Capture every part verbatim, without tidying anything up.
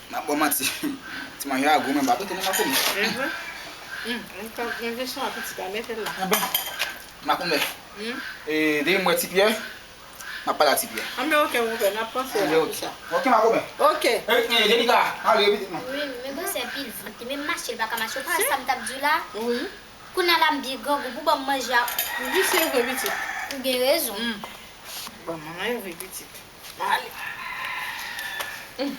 M ap ba w manti. Ti manje a gou, men m pa tante non, makoumè. Mhm. Mm, m t ap gen kesyon a pitit la, mete l la. Enben, makoumè. Mm. E, depi m wè Ti Pyè, m ap pale a Ti Pyè. Anben, oke, monpè, n ap panse a tout sa. Oke, makoumè. Oke. E, e, Jenika, ale, pitit mwen. Wi, men bon, se pil vant li, menm mache, l pa ka mache. Ou pa wè sa m t ap di w la? Wi. Kounye a la, m byen grangou pou ban m manje a. Wi, se vre, pitit. Ou gen rezon. Mm. Ban m manje, pitit. Ale. Mm.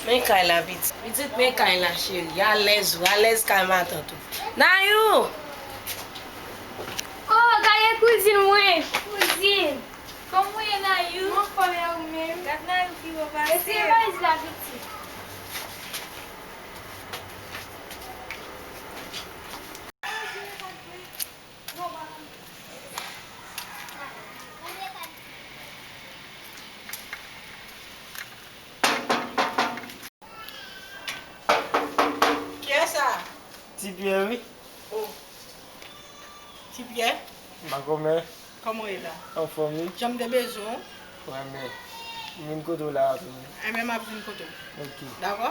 Men kay la, pitit. Pitit, men kay la, cheri. Alèz, ou alèz kay matant ou. Nayou! Oh, gade kouzin mwen! Kouzin! Kòman w ye, Nayou? Mwen anfòm, e ou menm? Gad Nayou ki wo pase. Eseye valiz la, pitit. Kiyès sa? Ti Pyè, wi. Oh. Ti Pyè? Makomè. Kòman w ye la? Anfòm, wi. Jan m te bezwen w. Wè, men m vin kote w la a tou. Enben, m ap vin kote w. Ok. Dakò?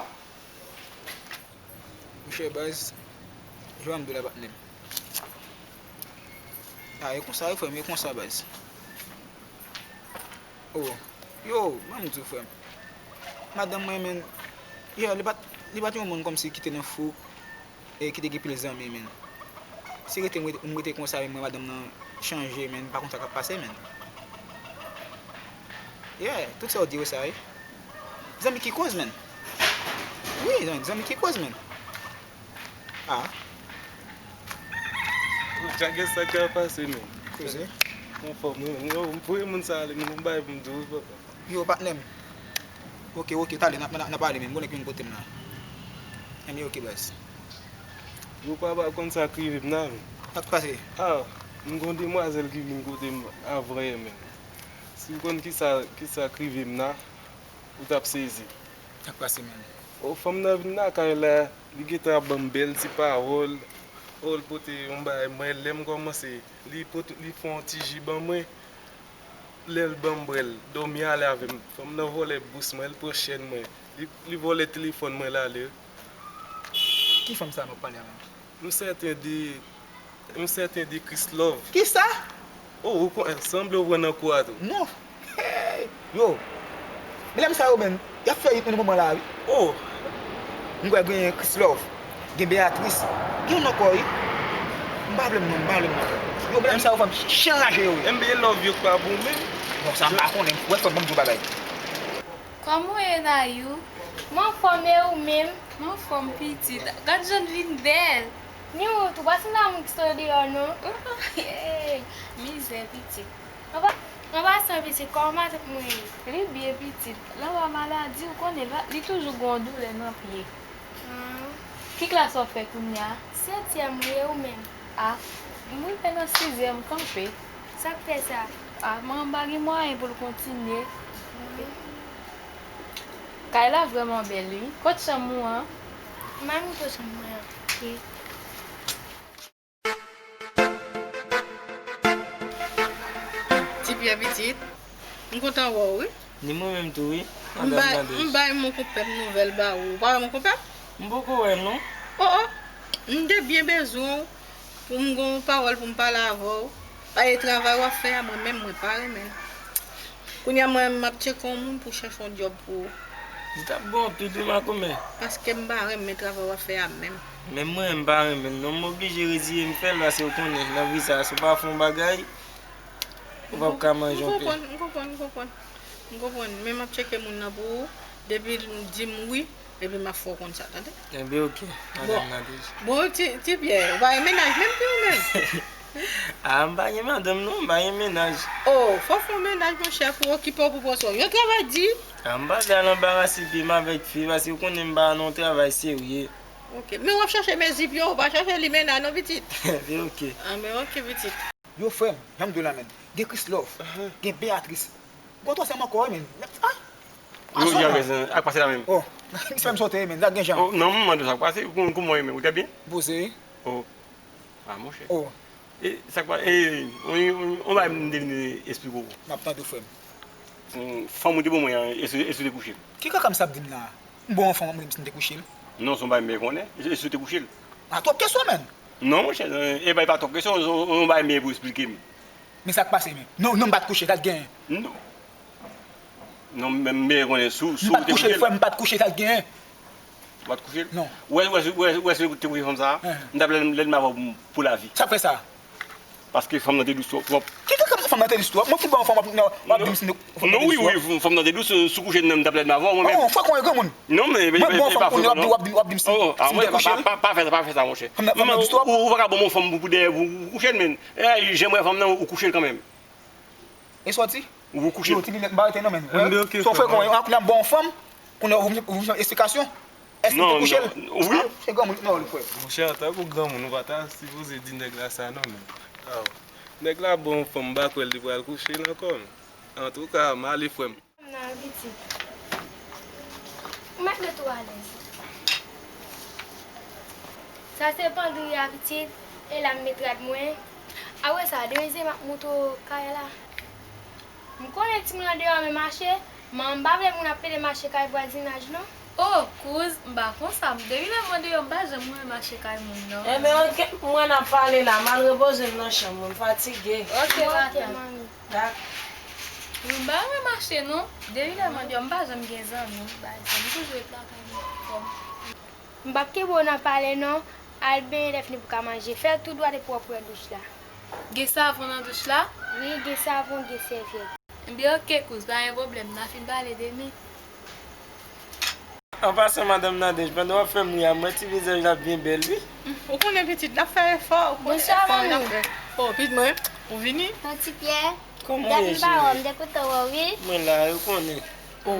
Monchè baz, jan m di w la patnè m. A, e konsa wi frè m, e konsa baz. Oh, yo, ban m di w frè m. Madanm mwen, men, yo, li pa t, li pa t yon moun kòmsi ki te nan fou, e ki te gen pil zanmi, men. Si rete, m rete, m rete konsa, men mwen, madanm nan chanje, men, m pa konn sa k ap pase, men. Yeah, tout sa w di yo sa, wi. Zanmi ki koz, men. Wi, zanmi, zanmi ki koz, men. Ah. Djagè sa k ap pase, men. Koze. Anfòm, wi, men. Yo, m voye moun sa ale, men m bay pou m di w, wi, papa. Yo, patnè m. Ok, ok, talè, n a, n a, n a pale, men. M konnen ki vin kote m la. Enben, ok, baz. Yo, papa, konn sa k rive m la, men. Sa k pase? Ah, m gon demwazèl ki vin kote m avan yè, men. Si w konn kisa, kisa k rive m la, ou t ap sezi. Sa k pase, men? O, fanm nan vin lakay la, li gentan ap ban m bèl ti pawòl. O, l pote yon bagay, mwen, lè m kòmanse, li pote, li fè yon ti ji ban mwen. Lè l ban m bwè l, dòmi ale avè m. Fanm nan vòlè bous mwen, l pran chèn mwen. Li, li vòlè telefòn mwen, l ale. Ki fanm sa nou ap pale a menm? Yon sèten de, yon sèten de Chrislove. Kisa? O, ou konn, sanble ou pran nan kou a tou. Non. Hey! Yo! Medam sa yo menm, y ap fè hit nan moman la, wi. O! M kwè genyen Chrislove, gen Beatrice, gen youn ankò, wi. M pa vle m non, m pa vle m non. Yo, medam sa yo fè m ch-, ch-, anraje yo, wi. Enben, love yo k pa bon menm. Bon, sa m pa konnen. Wè, fò m ban m di w bagay. Kòman w ye, Nayou? M anfòm, e ou menm? M anfòm, pitit. Gad jan n vin bèl. Ni wout, ou pa sanble ak moun ki sot deyò, non. Hey, mizè, pitit. An pa-, an pasan, pitit, kòman matant mwen ye? Li byen, pitit. Lanmò maladi, ou konnen, la, li toujou gen yon doulè nan pye. Ah. Ki klas w ap fè kounye a? Setyèm, wi, e ou menm? A, m rive nan sizyèm kanpe. Sa k fè sa? A, manman m pa gen mwayen pou l kontinye. Kay la vrèman bèl, wi. Kot chanm ou an? M al montre w chanm mwen an. Ok. Ti Pyè pitit, m kontan wè w, wi. Ni mwen menm tou, wi, m bay, madanm Nadège. M bay mon konpè m nouvèl ba ou. Ou pa wè mon konpè m? M poko wè l, non. O, o! M te byen bezwen w pou m gen yon pawòl pou m pale avè w. Paske travay w ap fè a, mwen menm, mwen pa renmen l. Kounye a, mwen menm, m ap tcheke yon moun pou chèche yon djòb pou ou. Li t ap bon anpil, wi, makomè. Paske m pa renmen travay w ap fè a menm. Menm mwen, m pa renmen l, non. M oblije reziye m fè l, paske w konnen, nan vi sa a, si w pa fè yon bagay, ou p ap ka manje yon pen. M konprann, m konprann, m konprann. M konprann, men m ap tcheke moun nan pou ou. Depi l di m wi, Epi m ap fè w konn sa, tande? Enben, oke, madanm Nadège. Bon, ti, ti Pyè, ou pa gen mennaj menm, pi ou menm? A, m pa gen madanm, non, m pa gen mennaj. O, fò w fè w mennaj, monchè, pou okipe w, pou pran swen w. Yon travay di. A, m pa vle al anbarase pye m avèk fi, paske ou konnen m pa nan yon travay serye. Oke, men w ap chache men zip yo, ou pa chache limena, non, pitit? Enben, oke. Anben, oke, pitit. Yo, frè m, jan m di w la, menm. Gen Chrislove, gen Beatrice. Gon twazyèm ankò, wi, menm. Ay! Yo, y a rezon, ak pase la menm. O, misye menm sote, men, sa gen jan. O, non, m mande w sa k pase, kouman w ye menm, ou te byen? Poze, wi. O. A, monchè. O. E, sa k pa, e, on, on, on bagay m te vin esplike w. M ap tande w, frè m. Mm, fanm ou te ban mwen an, èske, èske w te kouche l? Ki kaka misye ap di m la? M ba w yon fanm, ap mande m si m te kouche l? Non, se yon bagay m byen konnen. Èske w te kouche l? A, twòp kesyon, menm. Non, monchè, e, e, bay pa twòp kesyon, se yon, yon bagay m byen pou esplike m. Men sa k pase, men. Non, non, m pa t kouche, sa t genyen? Non. Non, men m byen konnen sou, sou ou te kouche l. M pa t kouche, frè m, m pa t kouche, sa t genyen? Ou pa t kouche l? Non. Ou wè, ou wè, ou wè, ou wè si ou te kouche fanm sa a? Hen. M t ap lèd, lèd m avè w pou, pou lavi. Sa k fè sa? Paske fanm nan te dous twòp, twòp. Ki kaka fanm nan te dous twòp? Mwen fout ba yon fanm, w ap, w ap di m si m te kouche l. Non, wi, wi, fanm nan te dous, sou kouche nan m t ap lèd m avè w, mwen menm. O, frè, konn granmoun. Non, men, men, men, men, pa fouti, non. Mwen ba yon fanm, kounye a w ap di, w ap di m si, si m te kouche l. O, a, mwen, pa, pa, pa fè sa, pa fè sa, monchè. Fanm nan, fanm nan dous twòp? Ou, ou pa ka ban m yon fanm pou, pou dèyè, pou, pou kouche l, men. E, jan m wè fanm nan, ou kouche l kanmenm. E sòti? Ou kouche. Yo, ti linèt m pa rete non, men. Anben, oke, frè. Sou frekan, an kounye a m ba w yon fanm, kounye a ou vin, ou vin esplikasyon. Èske m te kouche l? Non, non, wi. A, se granmoun, non, frè. Monchè, antanke granmoun, ou pa ta sipoze di nèg la sa non, men. Aw. Nèg la ba w yon fanm, m pa kwè l te pral kouche l ankò, men. Antouka, m ale, frè m. Nan pitit. Ou mèt met ou alèz. Sa se pandri a pitit, e la m met rad mwen. Apre sa, demen se m ap montre w kay la. M konnen timoun nan deyò renmen mache, men m pa vle moun ap pede mache kay vwazinaj non. O, kouz, m pa konsa, m depi lè mwen deyò, m pa janm renmen mache kay moun non. Enben, oke, mwen n ap pale la, m al repoze m nan chanm mwen, m fatige. Oke, oke, manmi. Dak. Wi, m pa renmen mache non. Depi lè mwen deyò, m pa janm gen zanmi, m pa janm, m toujou ret lakay mwen. M p ap kenbe w nan pale non. Al benyen lè fini pou w ka manje. Fè l tou dwat epi w ap pran douch la. Gen savon nan douch la? Wi, gen savon, gen sèvyèt. Enben, oke, kouz, pa gen pwoblèm. N a fin pale demen. An pasan, madanm Nadège, pandan w ap fè m ri a, m wè ti vizaj la byen bèl, wi. Ou konnen pitit, n ap fè efò, ou konnen efò n ap fè. O, pitit mwen, ou vini? Ton Ti Pyè, kòman w ye, cheri? Dat m pa wè w, m te kontan wè w, wi. Mwen la, ou konnen. O.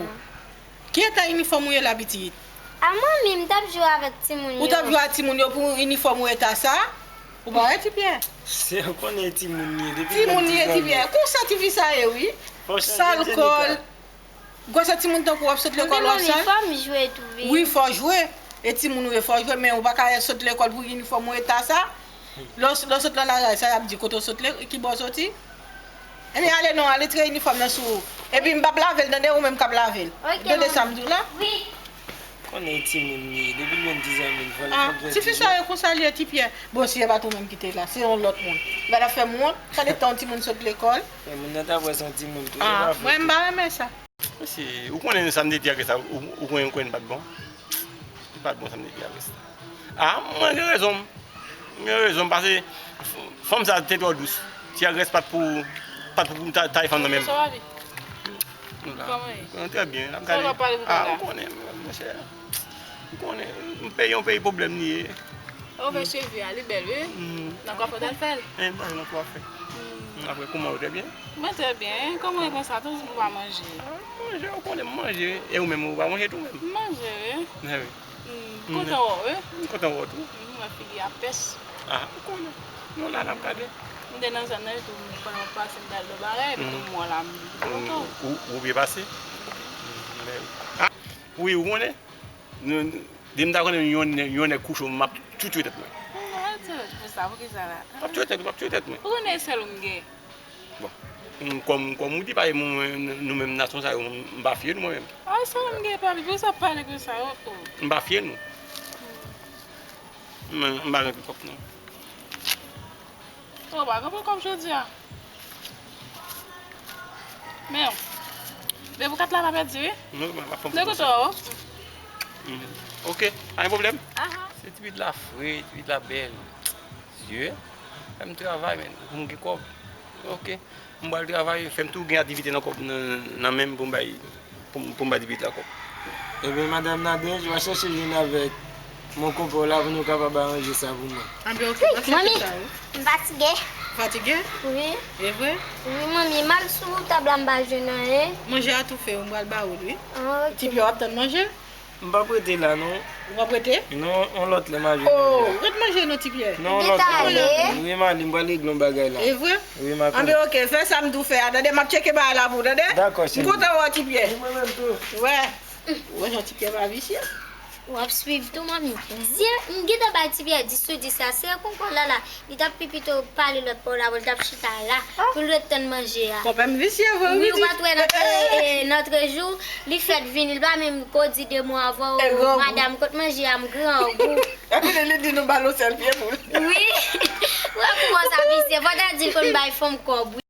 Ki eta inifòm ou ye la, pitit? A manmi, m t ap jwe avèk timoun yo. Ou t ap jwe ak timoun yo pou inifòm ou eta sa? Ou pa wè, Ti Pyè? Se, ou konnen timoun li ye, depi l gen diz an. Timoun li ye, Ti Pyè. Konsa tifi sa ye, wi. Sal kòl. Gwosè timoun tankou w ap sot lekòl, w ap sal. Fò m jwe tou, wi. Wi, fò w jwe. E timoun ou ye, fò w jwe, men ou pa ka sot lekòl pou inifòm ou eta sa. Lè w, lè w sot nan lari, sa y ap di, kote w sot, ki bò w soti? Ebyen, ale non, ale tire inifòm nan sou ou. Epi m p ap lave l, tande, ou menm k ap lave l. Tande sa m di w la? Wi. Konnen e timoun li ye, depi l jwenn diz an, fò l, fò l jwenn diz an. Tifi sa yo konsa li ye, Ti Pyè. Bon, si se pa t ou menm ki te la, se yon lòt moun. Gad ap fè m wont, gade tan yon timoun sot lekòl. Men moun nan t ap wè se yon timoun tou, e pa fòt ou. Mwen, m pa renmen sa. Mesye, ou konnen sa m te di a Grace la, ou, ou konnen, ou konnen m pa t bon. M pa t bon sa m te di a Grace la. A, mwen gen rezon m. Mwen gen rezon m, paske f-, fanm sa te twò dous. Ti a Grace pa t pou, pa t pou ta-, taye fanm nan menm. Sa va, vi? Kòman ye? Trè byen, n ap gade. Sa w ap pale pou kòl la? A, ou konnen, monchè. Ou konnen, yon peyi, yon peyi pwoblèm li ye. Ou vè cheve a, li bèl, wi. Nan kwafè w t al fè l? E, m t al nan kwafè. Apre, kòman ou, trè byen? Mwen trè byen. Kòman w ye konsa, tout ou pa manje? A, manje, ou konnen m manje. E ou menm, ou pa manje tou menm? M manje, wi. Wi. M kontan wè w, wi. M kontan wè w tou. M wè figi a pès. A, ou konnen. Nou la, n ap gade. M te nan zòn nan tou, m konnen w ap pase, m t al dò bagay, epi tou m wè w la, m kontan. Ou, ou byen pase? A, wi, ou konnen. Nou, nou, depi m ta konnen yon, yon nèg kouche w, m ap tyoutyoute tèt mwen. Mwen, mwen, mwen, mwen, sa, poukisa la? M ap tyoutyoute tèt, m ap tyoutyoute tèt mwen. Ou konnen e sèl ou m gen. Bon. M, kòm, kòm ou di, pa, mwen, nou menm nasyon sa yo, m pa fye nou mwen menm. A, sèl ou m gen, papi, poukisa w ap pale konsa, o, o. M pa fye nou. M, m pa gen pil kòb, non. O, pa gen pil kòb jodi a. Men, depi kat la pa pèdi, wi. Non, m ap fè yon pwoblèm. Depi to. Ok, pa gen pwoblèm. Aha. Se ti pitit la fre, ti pitit la bèl. Dye, fè m travay, men, pou m gen kòb. Ok, m pral travay, fè m tou gen aktivite nan kòb, nan, nan men m pou m bay, pou m, pou m bay ti pitit la kòb. Ebyen, madanm Nadège, w a chèche jwenn avèk mon konpè w la pou nou kapab aranje sa pou mwen. Anben, ok, m ap chèche sa, wi. M fatige. Fatige? Wi. E vre? Wi, manmi, m al sou tab la, m pa jwenn anyen. Manje a toufe w, m pral ba ou l, wi. Ah, ok. Ti Pyè, w ap tann manje? M p ap rete la, non. Ou p ap rete? Non, yon lòt lè m a jwenn manje. Oh, ret manje non, Ti Pyè. Non, yon lòt lè. Wi, m ale, m pral regle yon bagay la. E vre? Wi, m a konnen. Anben, ok, fè sa m di w fè a, tande, m ap tcheke bagay la pou ou, tande? Dakò, cheri. M kontan wè w, Ti Pyè. Wi, mwen menm tou. Wè. Ou wè jan Ti Pyè pa visye? W ap swiv tou, manmi. Si m gentan bay Ti Pyè dis sou dis la, se konpò la la. Li t ap pi pito pale lòt pawòl la, li t ap chita la pou l ret tann manje a. Konpè m visye vre, wi. Wi, ou pa t wè nan, e, nan trezou, li fèk vini, li pa menm ko di de mo avè w, madanm, kot manje a, m grangou. Epi li, li di nou ba l yon sèl pye pou l. Wi. Ou wè kouman sa visye, fò ta di l konn bay fanm kòb, wi.